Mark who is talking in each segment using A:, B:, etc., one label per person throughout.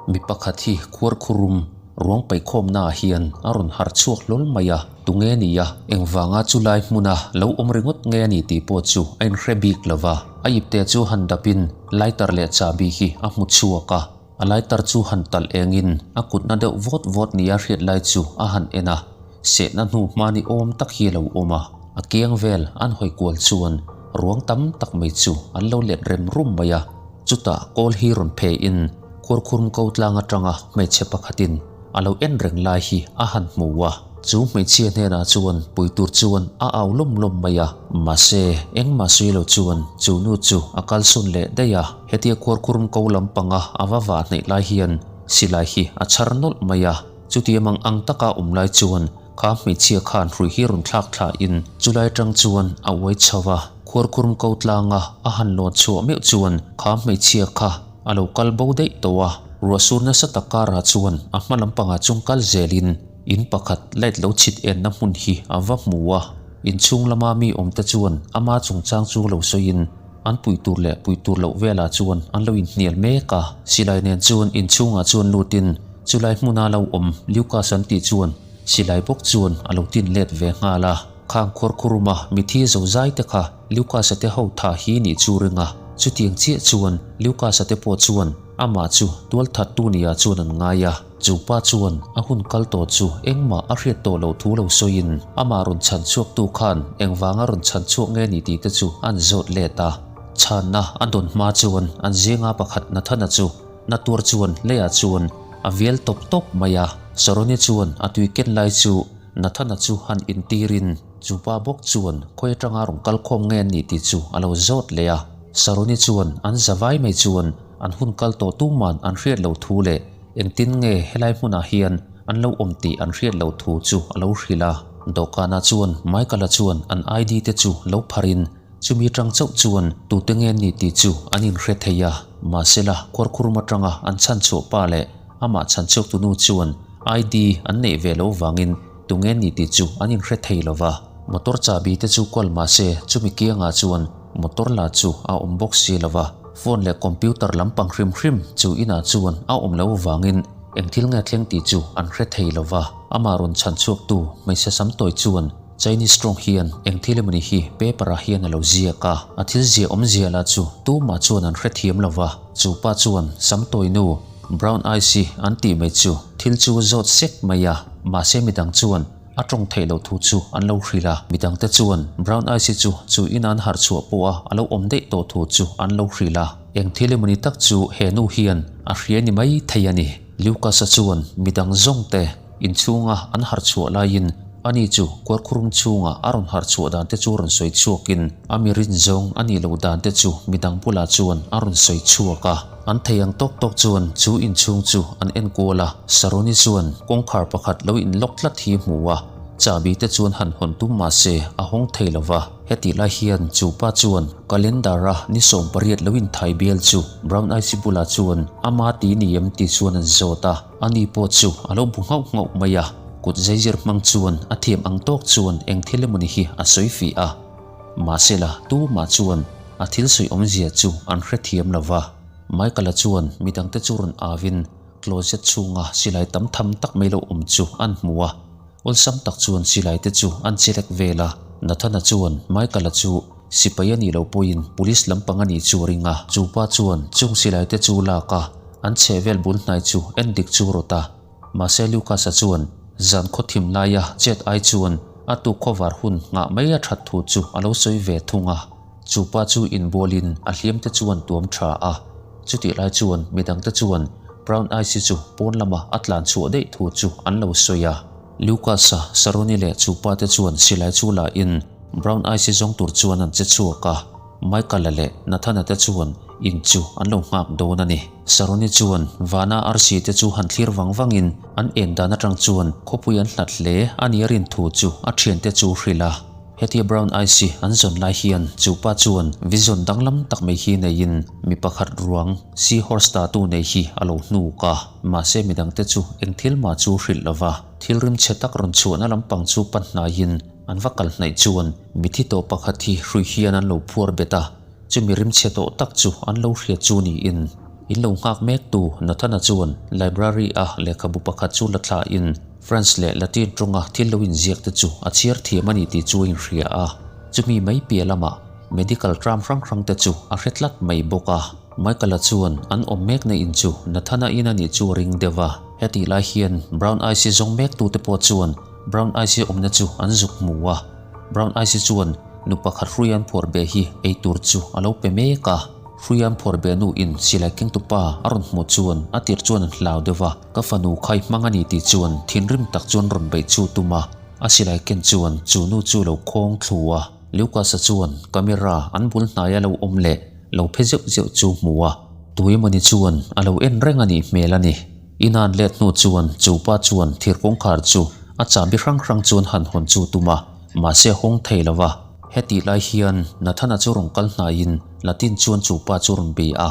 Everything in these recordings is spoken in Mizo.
A: Mi pakhat hi khuarkhurum ruang paihkhawmna ah hian a rawn harh chhuak hlawl mai a, tunge ni a, engvanga chulai hmuna lo awm ringawt nge a ni tih pawh chu a inhre bik lo va. A ipte chu han dapin lighter leh chahbi hi a hmu chhuak a, a lighter chu han talh engin a kutna deuh vawt vawt nia hriat lai chu a han en a, sehna hnu hma ni awm tak hi a lo awm a, a kiang vel an hawi kual chuan ruang tam tak mai chu an lo let rem rum mai a. Chutah kawl hi rawn phe in khuarkhurum ko tlang atanga hmeichhe pakhatin a lo en reng lai hi a han hmu a. Chu hmeichhia hnenah chuan pui tur chuan a au lawm lawm mai a. Mahse, engmah sawi lo chuan chu nu chu a kalsawn leh daih a. Hetia khuarkhurum ko lampanga a va vah hnaih lai hian silai hi a chhar nawlh mai a. Chutia mang ang taka awm lai chuan kha hmeichhia khan hrui hi rawn thlak thla in chulai atang chuan a uai chho a. Khuarkhurum ko tlanga a han lawn chhuah meuh chuan kha hmeichhia kha a lo kal bo daih tawh a. Ruah sur nasa tak karah chuan a hma lampangah chung kal zelin in pakhat light lo chhit enna hmun hi a va hmu a. Inchhung lama mi awmte chuan ama chungchang chu lo sawiin an pui tur leh pui tur loh velah chuan an lo inhnial mek a. Silai nen chuan inchhungah chuan lutin chulai hmuna lo awm Lucas an tih chuan silai bawk chuan a lo tin let ve nghal a. Khang khuarkhuruma mithi zo zai te kha Lucas-a te ho tha hi nih chu ring a, chutiang chiah chuan Lucas-a te pawh chuan amah chu tualthattu nia chuan an ngai a. Chu pa chuan a hun kal tawh chu engmah a hriat tawh loh thu lo sawiin amah rawn chhan chhuaktu khan engvanga rawn chhan chhuak nge ni tih te chu an zawt let a. Chhanna a dawn hma chuan an zinga pakhat Nathana chu na tuar chuan leiah chuan a vial tawp tawp mai a. Saroni chuan a tui ken lai chu Nathana chu han intirin chu pa bawk chuan khawi atanga rawn kal khawm nge an nih tih chu a lo zawt leh a. Saroni chuan an zavai mai chuan an hun kal tawh tuman an hriat loh thu leh Engtin nge helai hmunah hian an lo awm tih an hriat loh thu chu a lo hrilh a. Dawhkanah chuan Michael-a chuan an ID te chu lo pharin chumi atang chauh chuan tute nge an nih tih chu an inhre thei a. Mahsela khuarkhurum atanga an chhanchhuah pa leh amah chhanchhuaktunu chuan ID an neih ve loh vangin tunge an nih tih chu an inhre thei lo va. Motor chahbi te chu kual mahse chumi kiangah chuan motor la chu a awm bawk si lo va. Phone leh computer lampang hrim hrim chu inah chuan a awm loh vangin eng thil nge thleng tih chu an hre thei lo va. Amah rawn chhan chhuaktu hmeichhe sam tawi chuan Chinese tawng hian eng thil emawni hi paper ah hian a lo ziak a, a thil ziah awmzia lah chu tumah chuan an hre thiam lo va. Chu pa chuan sam tawi nu brown eyes hi an tih mai chu thil chu a zawt sek mai a, mahse midang chuan A tawng theih loh thu chu an lo hrilh a, midangte chuan Brown Eyes-i chu chu ina an harh chhuah pawha a lo awm daih tawh thu chu an lo hrilh a. Eng thil emawni tak chu he nu hian a hria ni mai thei a ni. Lucas-a chuan midang zawngte inchhunga an harh chhuah laiin ani chu kuarkhurum chhunga a rawn harh chhuah dante chu rawn sawi chhuakin a mi rin zawng a nih loh dante chu midang bulah chuan a rawn sawi chhuak a. An thei ang tawk tawk chuan chu inchhung chu an enkual a, Saroni chuan kawngkhar pakhat lo inlock tlat hi hmu a, chahbi te chuan han hawn tum mah se a hawng thei lo va. Hetih lai hian chu pa chuan calendar a ni 18 lo inthai bial chu Brown Eyes bulah chuan ama ti ni em tih chuan an zawt a, ani pawh chu a lo bu nghauh nghauh mai a, kut zaizir hmang chuan a thiam ang tawk chuan eng thil emawni hi a sawi fih a. Mahsela, tumah chuan a thil sawi awmzia chu an hrethiam lo va. Michael-a chuan midangte chu rawn avin closet chhunga silai tam tham tak mai lo awm chu an hmu a. Awlsam tak chuan silai te chu an chelek vel a. Nathana chuan Michael-a chu sipai a nih loh pawhin police lampang a nih chu a ring a. Chu pa chuan chung silai te chu lak a, an chhehvel bul hnai chu en dik chu rawt a. Mahse Lucas-a chuan zan khaw thim laia chet ai chuan a tuk khawvar hun nghah mai a that thu chu a lo sawi ve thung a. Chu pa chu inbualin a hliam te chuan tuam tha a. Chutih lai chuan midangte chuan Brown Eyes-i chu pawn lama a tlan chhuah daih thu chu an lo sawi a. Lucas-a, Saroni leh chu pa te chuan silai chu la in Brown Eyes-i zawng tur chuan an che chhuak a. Michael-a leh Nathana te chuan in chu an lo nghak dawn a ni. Saroni chuan vana arsi te chu han thlir vang vangin an en dan atang chuan khawpui an hlat hle a nia rin thu chu a thiante chu hrilh a. Hetia Brown Eyes hi an zawn lai hian chu pa chuan vision danglam tak mai hi neiin mi pakhat ruang seahorse tattoo nei hi a lo hnuk a. Mahse midangte chu eng thil mah chu hrilh lova thil rimchhe tak rawn chhuahna lampang chu pan hnaiin an va kal hnaih chuan mithi tawh pakhat hi hrui hian an lo phuar bet a, chumi rimchhe tawh tak chu an lo hriat chu niin. In lo nghak mek tu Nathana chuan library a lehkhabu pakhat chu la thla in French leh Latin tawnga thil lo inziak te chu a chhiar thiam a ni tih chu a inhria a. Chumi mai piah lamah medical term hrang hrang te chu a hre tlat mai bawk a. Michael-a chuan an awm mekna in chu Nathana in a nih chu a ring deuh a. Hetih lai hian Brown Ice zawng mek tute pawh chuan Brown Ice awmna chu an zuk hmu a. Brown Ice chuan nu pakhat hrui an phuar beh hi ei tur chu a lo pe mek a. Hrui an phuar beh nu in silai kengtu pa a rawn hmuh chuan a tir chuan an hlau deuh a, ka fanu khai hmang a ni tih chuan thinrim tak chuan rawn beih chu tum a, a silai ken chuan chu nu chu lo khawng thlu a. Lucas-a chuan camera an bul hnaia lo awm leh lo phe zeuh zeuh chu hmu a, tuemawni chuan a lo en reng a nih hmel a ni. Inan let hnu chuan chu pa chuan thir kawngkhar chu a chahbi hrang hrang chuan han hawn chu tum a, mahse hawng thei lo va. Hetih lai hian Nathana chu rawn kal hnaiin Latin chuan chu pa chu rawn be a,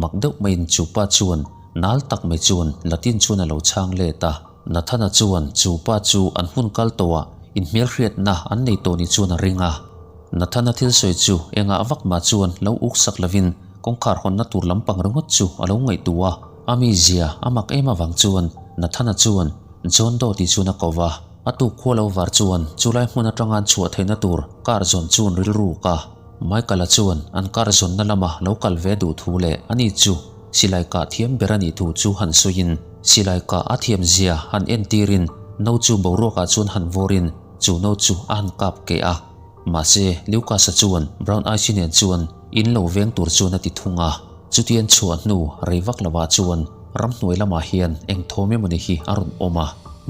A: mak deuh maiin chu pa chuan nal tak mai chuan Latin chuan a lo chhang let a. Nathana chuan chu pa chu an hun kal tawhah inhmelhriatna an nei tawh ni chuan a ring a. Nathana thil sawi chu engah vak mah chuan lo uk sak lovin kawngkhar hawnna tur lampang ringawt chu a lo ngaihtuah a. A mizia a mak em avang chuan Nathana chuan John Doe tih chuan a ko va. A tuk khua lo var chuan chulai hmun atanga an chhuah theihna tur car zawn chu an rilruk a. Michael-a chuan an car zawnna lama lo kal ve duh thu leh ani chu silai kah thiam ber a nih thu chu han sawiin silai kah a thiam zia han entirin no chu boruakah chuan han vawrin chu no chu a han kap keh a. Mahse, Lucas-a chuan Brown Ice nen chuan in lo veng tur chuan a ti thung a. Chutian chhuah hnu rei vak lovah chuan ramhnuai lamah hian eng thawm emawni hi a rawn awm a.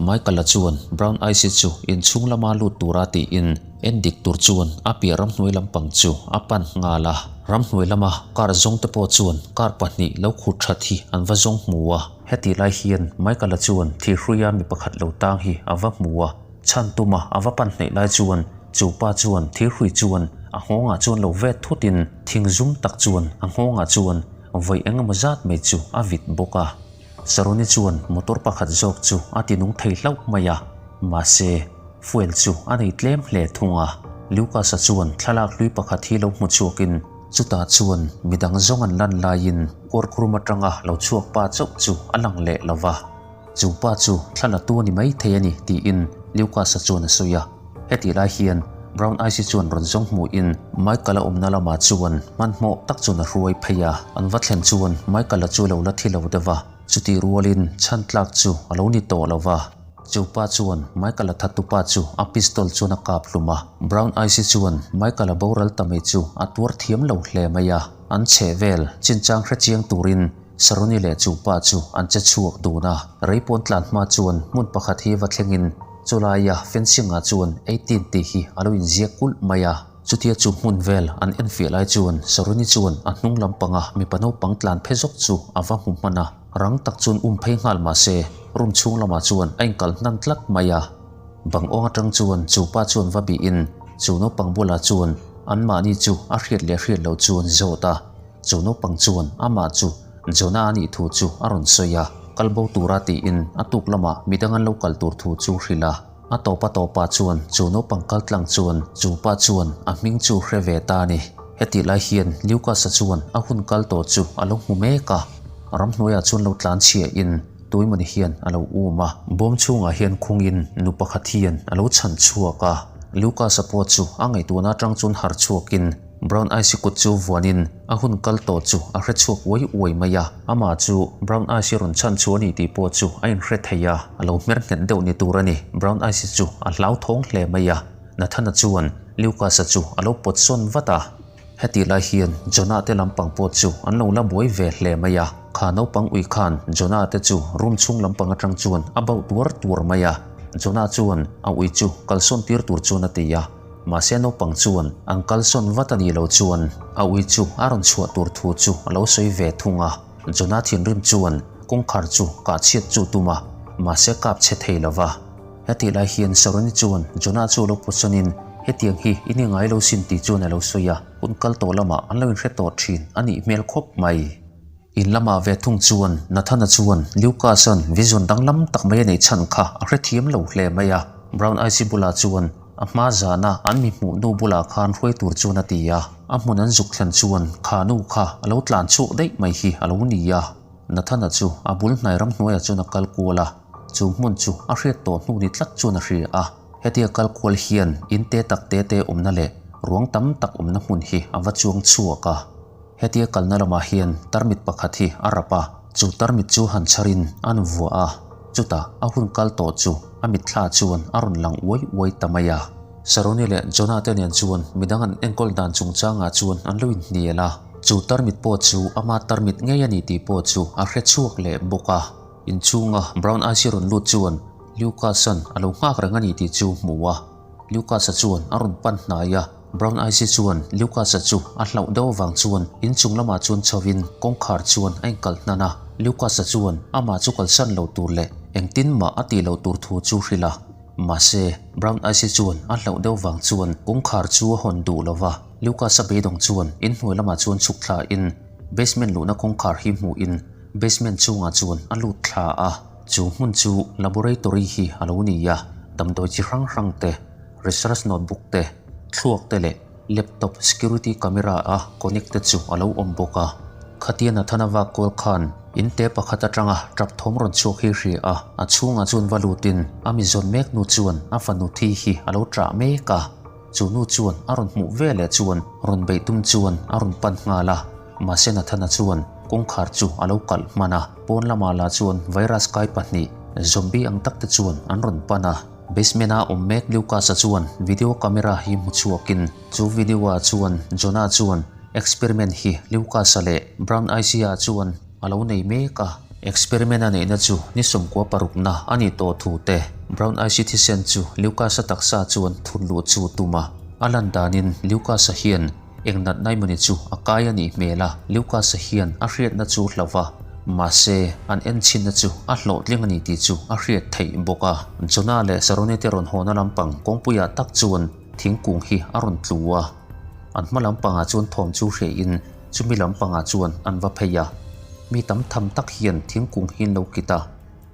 A: Michael-a chuan Brown Ice chu inchhung lama lut tura tiin en dik tur chuan a piah ramhnuai lampang chu a pan nghal a. Ramhnuai lama car zawng te pawh chuan car pahnih lo khut that hi an va zawng hmu a. Hetih lai hian Michael-a chuan thihruia mi pakhat lo tang hi a va hmu a. Chhan tuma a va pan hnaih lai chuan chu pa chuan thirhrui chuan a nghawngah chuan lo vet thutin thing zum tak chuan a nghawngah chuan vawi eng emaw zat mai chu a vit bawk a. Saroni chuan motor pakhat zawk chu a ti nung thei hlauh mai a, mahse fuel chu a nei tlem hle thung a. Lucas-a chuan thlalak hlui pakhat hi lo hmu chhuakin chutah chuan midang zawng an lan laiin kuarkhurum atanga lo chhuak pa chauh chu a lang leh lo va. Chu pa chu thla la tu a ni mai thei a ni, tiin Lucas-a chuan a sawi a. Hetih lai hian Brown Ice chuan rawn zawng hmuhin Michael-a awmna lamah chuan hmanhmawh tak chuan a hruai phei a. An va thlen chuan Michael-a chu lo la thi lo deuh a, chutih rualin chhan tlak chu a lo ni tawh lo va. Chu pa chuan Michael-a thattupa chu a pistol chuan a kap hlum a. Brown Ice chuan Michael-a boral ta mai chu a tuar thiam lo hle mai a. An chheh vel chinchang hrechiang turin Saroni leh chu pa chu an che chhuak dun a, rei pawn tlan hma chuan hmun pakhat hi va thlengin chulaia fencing ah chuan 18 tih hi a lo inziak kulh mai a. Chutia chu hmun vel an enfiah lai chuan Saroni chuan a hnung lampanga mipa naupang tlan phe zawk chu a va hmu hman a, rang tak chuan um phei nghal mah se room chhung lamah chuan a inkal hnan tlat mai a. Bang awng atang chuan chu pa chuan va bihin chu naupang bulah chuan anmahni chu a hriat leh hriat loh chu an zawt a. Chu naupang chuan amah chu Jonah a nih thu chu a rawn sawi a, kal bo tura tiin a tuk lamah midang an lo kal tur thu chu hrilh a. A tawp a tawpah chuan chu naupang kal tlang chuan chu pa chuan a hming chu hre ve ta a ni. Hetih lai hian Lucas-a chuan a hun kal tawh chu a lo hmu mek a, ramhnuaiah chuan lo tlan chhiahin tuimawni hian a lo um a. Bawm chhungah hian khungin nu pakhat hian a lo chhan chhuak a, Lucas-a pawh chu a ngaihtuahna atang chuan harh chhuakin Brown Ice kut chu vuanin a hun kal tawh chu a hre chhuak uai uai mai a. Amah chu Brown Ice rawn chhan chu a ni tih pawh chu a inhre thei a, a lo hmer nghet deuh ni tur a ni. Brown Ice chu a hlauthawng hle mai a, Nathana chuan Lucas-a chu a lo pawt sawn vat a. Hetih lai hian Jonah te lampang pawh chu an lo la buai ve hle mai a, kha naupang ui khan Jonah te chu room chhung lampang atang chuan a bauh tuar tuar mai a. Jonah chuan a ui chu kalsawn tir tur chuan a ti a. Mahse naupang chuan an kalsawn vat a nih loh chuan a ui chu a rawn chhuah tur thu chu a lo sawi ve thung a. Jonah thinrim chuan kawngkhar chu kah chhiat chu tum a, mahse kap chhe thei lo va. Hetih lai hian Saroni chuan Jonah chu a lo pawtsawnin hetiang hi i ni ngai lo sin tih chuan a lo sawi a, hun kal tawh lamah an lo inhre tawh thin a nih hmel khawp mai. In lamah ve thung chuan Nathana chuan Lucas-a'n vision danglam tak mai a neih chhan kha a hrethiam lo hle mai a. Brown Ice bulah chuan. a hma zana an mi hmuh nu bulah khan hruai tur chuan a ti a. A hmun an zuk thlen chuan kha nu kha a lo tlan chhuak daih mai hi a lo ni a. Nathana chu a bul hnai ramhnuaiah chuan a kal kual a, chu hmun chu a hriat tawh hnu ni tlat chuan a hria a. Hetia kal kual hian in te tak te te awmna leh ruang tam tak awmna hmun hi a va chuang chhuak a. Hetia kalna lamah hian tarmit pakhat hi a rap a, chu tarmit chu han chharin an vuah a, chutah a hun kal tawh chu a mitthla chuan a rawn lang uai uai ta mai a. Saroni leh Jonah te nen chuan midang an enkawl dan chungchangah chuan an lo inhnial a, chu tarmit pawh chu ama tarmit ngei a ni tih pawh chu a hre chhuak leh bawk a. Inchhunga Brown Eyes rawn lut chuan Lucas-a'n a lo nghak reng a ni tih chu hmu a. Lucas-a chuan a rawn pan hnai a, Brown Eyes chuan Lucas-a chu a hlauh deuh avang chuan inchung lamah chuan chhovin kawngkhar chuan a inkalh hnan a. Lucas-a chuan amah chu kalsan lo tur leh engtin mah a tih loh tur thu chu hrilh a. Mahse, Brown Eyes chuan a hlauh deuh vang chuan kawngkhar chu a hawn duh lo va. Lucas-a beidawng chuan inhnuai lamah chuan chhuk thlain basement luhna kawngkhar hi hmuhin Basement chungah chuan a lut thla a, chu hmun chu laboratory hi a lo ni a, damdawi chi hrang hrang te, research notebook te, thluak te leh laptop security camera a connect te chu a lo awm bawk a. Khatia Nathana vak kual khan in te pakhat atanga tap thawm rawn chhuak hi hria a, a chhungah chuan va lutin a mi zawn mek nu chuan a fanu thi hi a lo ṭah mek a. Chu nu chuan a rawn hmuh ve leh chuan rawn beih tum chuan a rawn pan nghal a. Mahse Nathana chuan kawngkhar chu a lo kalh hman a, pawn lamah lah chuan virus kai pahnih, zombie ang tak te chuan an rawn pan a. Basement a awm mek Lucas-a chuan video camera hi hmu chhuakin chu video ah chuan Jonah chuan experiment hi Lucas-a leh Brown Eyes-a chuan a lo nei mek a. Experiment a neihna chu ni sawmkua parukna a nih tawh thu te Brown Eyes-i thisen chu Lucas-a taksa chuan thun luh chu tum a. A lan danin Lucas-a hian Eng natna emawni chu a kai a nih hmel a, Lucas-a hian a hriatna chu hlo va, mahse an enchhinna chu a hlawhtling a ni tih chu a hriat theih bawk a. Jonah leh Saroni te rawn hawna lampang kawngpuiah tak chuan thingkung hi a rawn tlu a, an hma lampangah chuan thawm chu hriain chumi lampangah chuan an va phei a. Mi tam tham tak hian thingkung hi an lo kit a.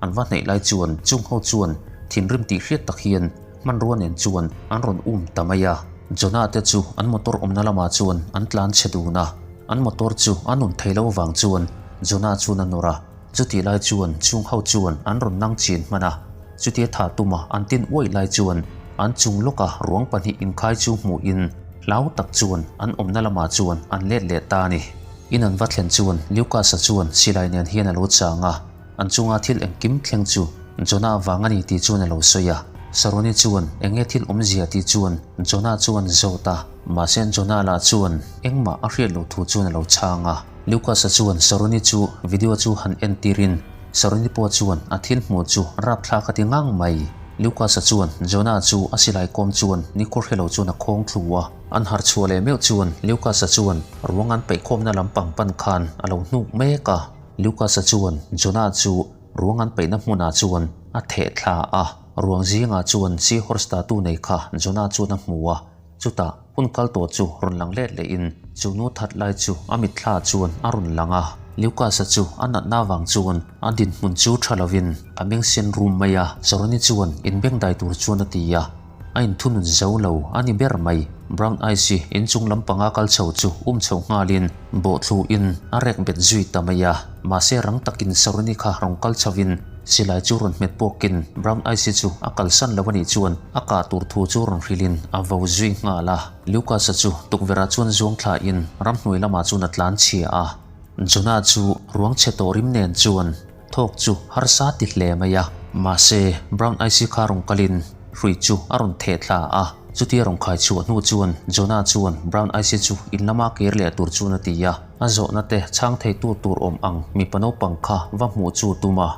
A: An va hnaih lai chuan chung ho chuan thinrim tih hriat tak hian hmanrua nen chuan an rawn um ta mai a. Jonah te chu an motor awmna lamah chuan an tlan chhe dun a, an motor chu a nun thei lo vang chuan Jonah chuan a nawr a, chutih lai chuan chung ho chuan an rawn nang chin hman a, chutia thah tuma an tin uaih lai chuan an chung lawka ruang pahnih inkhai chu hmuhin hlau tak chuan an awmna lamah chuan an let leh ta a ni. In an va thlen chuan Lucas-a chuan silai nen hian a lo chang a. An chunga thil engkim thleng chu Jonah vang a ni tih chuan a lo sawi a. Saroni chuan eng nge thil awmzia tih chuan Jonah chuan zawt a, mahse Jonah lah chuan engmah a hriat loh thu chuan a lo chhang a. Lucas-a chuan Saroni chu video chu han entirin Saroni pawh chuan a thil hmuh chu rapthlak a ti ngang mai. Lucas-a chuan Jonah chu a silai kawm chuan nikhur hre lo chuan a khawng thlu a. An harh chhuah leh meuh chuan Lucas-a chuan ruang an peihkhawmna lampang pan khan a lo hnuk mek a. Lucas-a chuan Jonah chu ruang an peihna hmunah chuan a theh thla a, ruang zingah chuan seahorse tattoo nei kha Jonah chuan a hmu a, chutah hun kal tawh chu rawn lang let lehin chu nu that lai chu a mitthla chuan a rawn lang a. Lucas-a chu a natna avang chuan a dinhmun chu tha lovin a meng sen rum mai a, Saroni chuan inbengdai tur chuan a ti a. A inthunun zo lo a ni ber mai. Brown Eyes hi inchung lampanga kal chho chu um chho nghalin bawhthluin a rek bet zui ta mai a. Mahse rang takin Saroni kha rawn kal chhovin silai chu rawn hmet pawkin Brown Eyes hi chu a kalsan lo a nih chuan a kah tur thu chu rawn hrilhin a vo zui nghal a. Lucas-a chu tukverhah chuan zuang thlain ramhnuai lamah chuan a tlan chhia a. Jonah chu ruang chhe tawh rim nen chuan Thawk chu harsa ti hle mai a, mahse Brown Icy kha rawn kalin hrui chu a rawn theh thla a. Chutia rawn khai chhuah hnu chuan Jonah chuan Brown Icy chu in lama kir leh tur chuan a ti a. A zawhna te chhang theitu tur awm ang mipa naupang kha va hmuh chu tum a.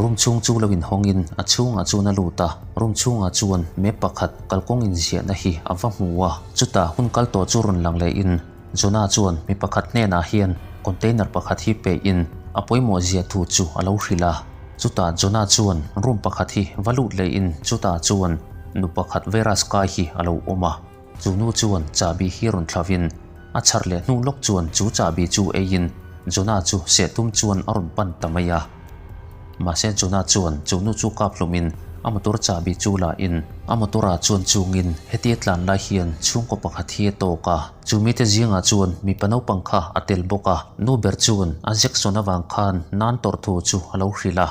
A: Room chhung chu lo inhawngin a chhungah chuan a lut a, room chhungah chuan map pakhat kalkawng inziahna hi a va hmu a. Chutah hun kal tawh chu rawn lang lehin Jonah chuan mi pakhat hnenah hian container pakhat hi pehin a pawimawh zia thu chu a lo hrilh a. Chutah Jonah chuan room pakhat hi va lut lehin chutah chuan nu pakhat Vera Sky hi a lo awm a. Chu nu chuan chahbi hi rawn thlavin a chhar leh hnu lawk chuan chu chahbi chu eiin Jonah chu seh tum chuan a rawn pan ta mai a. Mahse Jonah chuan chu nu chu kap hlumin a motor chahbi chu la in a motor ah chuan chungin hetia tlan lai hian chhungkaw pakhat hi a tawk a. Chu mite zingah chuan mipa naupang kha a tel bawk a, nu ber chuan a Jackson avang khan nan tawrh thu chu a lo hrilh a.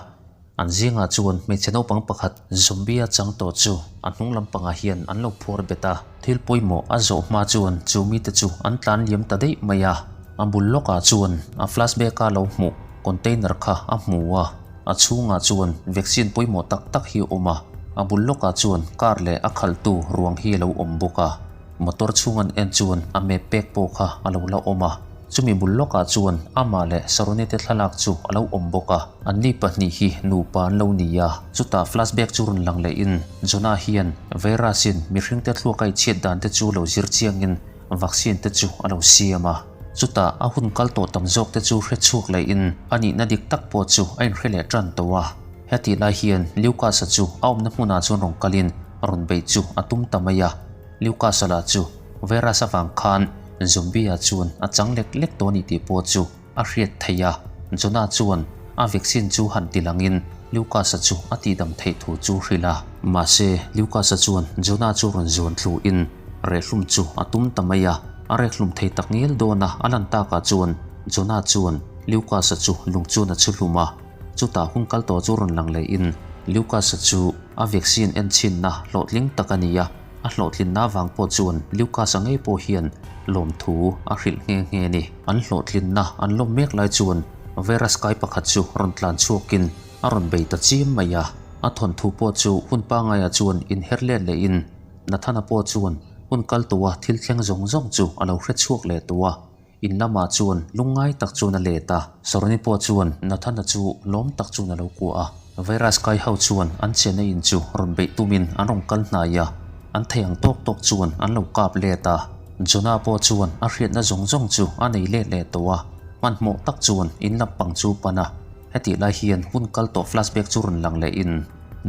A: An zingah chuan hmeichhe naupang pakhat zombie a chang tawh chu a hnung lampangah hian an lo phuar bet a. Thil pawimawh a zawh hma chuan chu mite chu an tlan liam ta daih mai a. A bul lawkah chuan a flashback a lo hmuh container kha a hmu a, a chhungah chuan vaccine pawimawh tak tak hi a awm a. A bul lawkah chuan car leh a khalhtu ruang hi a lo awm bawk a. Motor chhung an en chuan a map pek pawh kha a lo la awm a, chumi bul lawkah chuan amah leh Saroni te thlalak chu a lo awm bawk a. Anni pahnih hi nupa an lo ni a, chutah flashback chu rawn lang lehin Jonah hian virus-in mihringte thluak a ichhiat dan te chu lo zir chiangin vaccine te chu a lo siam a. Chutah a hun kal tawh tam zawk te chu hre chhuak lehin a nihna dik tak pawh chu a inhre leh tan tawh a. Hetih lai hian Lucas-a chu a awmna hmunah chuan rawn kalin rawn beih chu a tum ta mai a. Lucas-a lah chu virus avang khan zombie-ah chuan a chang lek lek tawh a ni tih pawh chu a hriat theih a. Jonah chuan a vaccine chu han ti langin Lucas-a chu a tihdam theih thu chu hrilh a. Mahse, Lucas-a chuan Jonah chu rawn zuan thluin rehhlum chu a tum ta mai a. A rehhlum thei tak ngial dawn a, a lan takah chuan Jonah chuan Lucas-a chu lung chuan a chhu hlum a. Chutah hun kal tawh chu rawn lang lehin Lucas-a chu a vaccine enchhinna hlawhtling tak a ni a. A hlawhtlinna avang pawh chuan Lucas-a ngei pawh hian lawmthu a hrilh nghe nghe a ni. An hlawhtlinna an lawm mek lai chuan virus kai pakhat chu rawn tlan chhuakin a rawn bei ta chiam mai a. A thawnthu pawh chu hun pangaiah chuan inher let lehin Nathana pawh chuan hun kal tawha thil thleng zawng zawng chu a lo hre chhuak leh tawh a. In lamah chuan lungngai tak chuan a let a, Saroni pawh chuan Nathana chu lawm tak chuan a lo kuah a. Virus kai ho chuan an chenna in chu rawn beih tumin an rawn kal hnai a, an thei ang tawk tawk chuan an lo kap let a. Jonah pawh chuan a hriatna zawng zawng chu a nei let leh tawh a, hmanhmawh tak chuan in lampang chu pan a. Hetih lai hian hun kal tawh flashback chu rawn lang lehin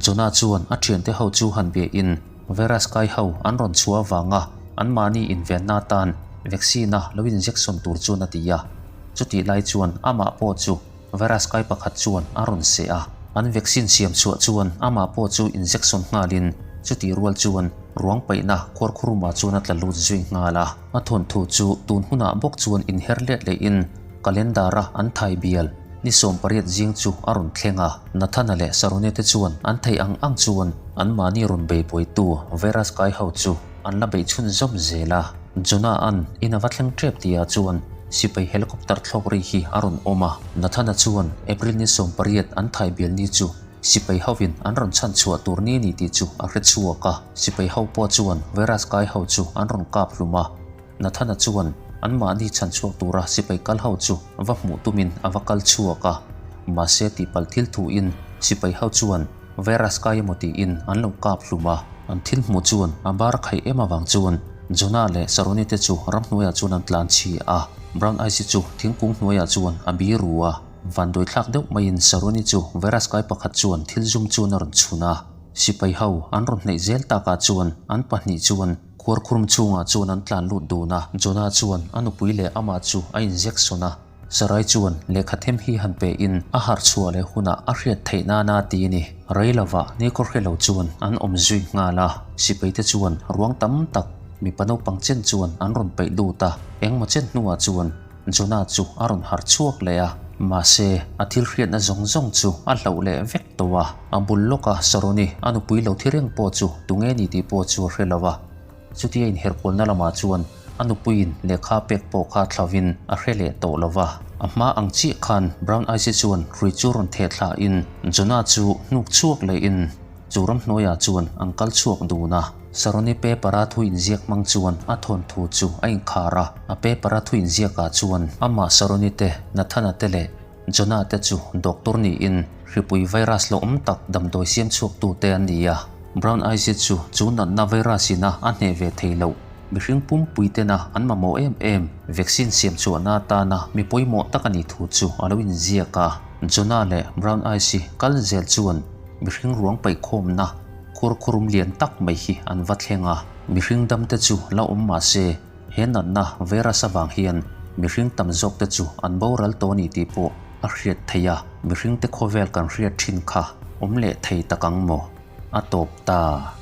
A: Jonah chuan a thiante ho chu han biahin Virus kai ho an rawn chhuah avanga anmahni invenna atan vaccine a lo injection tur chuan a ti a. Chutih lai chuan amah pawh chu virus kai pakhat chuan a rawn seh a. An vaccine siam chhuah chuan amah pawh chu injection nghalin chutih rual chuan ruang paihna khuarkhurumah chuan a tla lut zui nghal a. A thawnthu chu tun hunah bawk chuan inher let lehin calendar a an thai bial. Ni 18 zing chu a rawn thleng a, Nathana leh Sarone te chuan an theih ang ang chuan anmahni rawn bei buaitu virus kai ho chu an la beih chhunzawm zel a. Jonah an in a va thleng tep tihah chuan sipai helicopter thlawk ri hi a rawn awm a, Nathana chuan April ni 18 an thai bial ni chu sipai hovin an rawn chhan chhuah tur ni a ni tih chu a hre chhuak a, sipai ho pawh chuan virus kai ho chu an rawn kap hlum a. Nathana chuan anmahni chhan chhuak tura sipai kal ho chu va hmuh tumin a va kal chhuak a, mahse tihpalh thil thuin sipai ho chuan virus kai emaw tiin an lo kap hlum a. An thil hmuh chuan a bar khaih em avang chuan Jonah leh Saroni te chu ramhnuaiah chuan an tlan chhi a, Brown Eyes-i chu thingkung hnuaiah chuan a bi ru a. Vanduaithlak deuh maiin Saroni chu virus kai pakhat chuan thil zum chuan a rawn chhun a, sipai ho an rawn hnaih zel takah chuan an pahnih chuan Khuarkhurum chhungah chuan an tlan lut dun a, Jonah chuan a nupui leh amah chu a injection a. Sarai chuan lehkha them hi han pe in a harh chhuah leh hunah a hriat theih nana ti a ni. Rei lovah nikhaw hre lo chuan an awm zui nghal a, sipai te chuan ruang tam tak mipa naupang chen chuan an rawn peih lut a, engmaw chen hnuah chuan Jonah chu a rawn harh chhuak leh a, mahse a thil hriatna zawng zawng chu a hlauh leh vek tawh a. A bul lawka Saroni a nupui lo thi reng pawh chu tunge ni tih pawh chu a hre lo a. Chutia inherkualna lamah chuan a nupuiin lehkha pek pawh kha thlauvin a hre leh tawh lo va. A hma ang chiah khan Brown Eyes-i chuan hrui chu rawn theh thlahin Jonah chu hnuk chhuak lehin chu ramhnuaiah chuan an kal chhuak dun a. Saroni paper-a thu inziak hmang chuan a thawnthu chu a inkhar a. A paper-a thu inziakah chuan amah Saroni te, Nathana te leh Jonah te chu doctor niin hripui virus lo awm tak damdawi siam chhuaktu te an ni a. Brown Eyes chu chu natna virus ina a hneh ve thei loh. Mihring pumpui tena an mamawh em em vaccine siam chhuahna atana mi pawimawh tak a nih thu chu a lo inziak a. Jonah leh Brown Eyes kal zel chuan mihring ruang paihkhawmna khurkhurum lian tak mai hi an va thleng a. Mihring damte chu la awm mah se He natna virus avang hian mihring tam zawk te chu an boral tawh a ni tih pawh a hriat theih a, mihring te khawvel kan hriat thin kha awm leh thei tak ang maw? a tawp ta.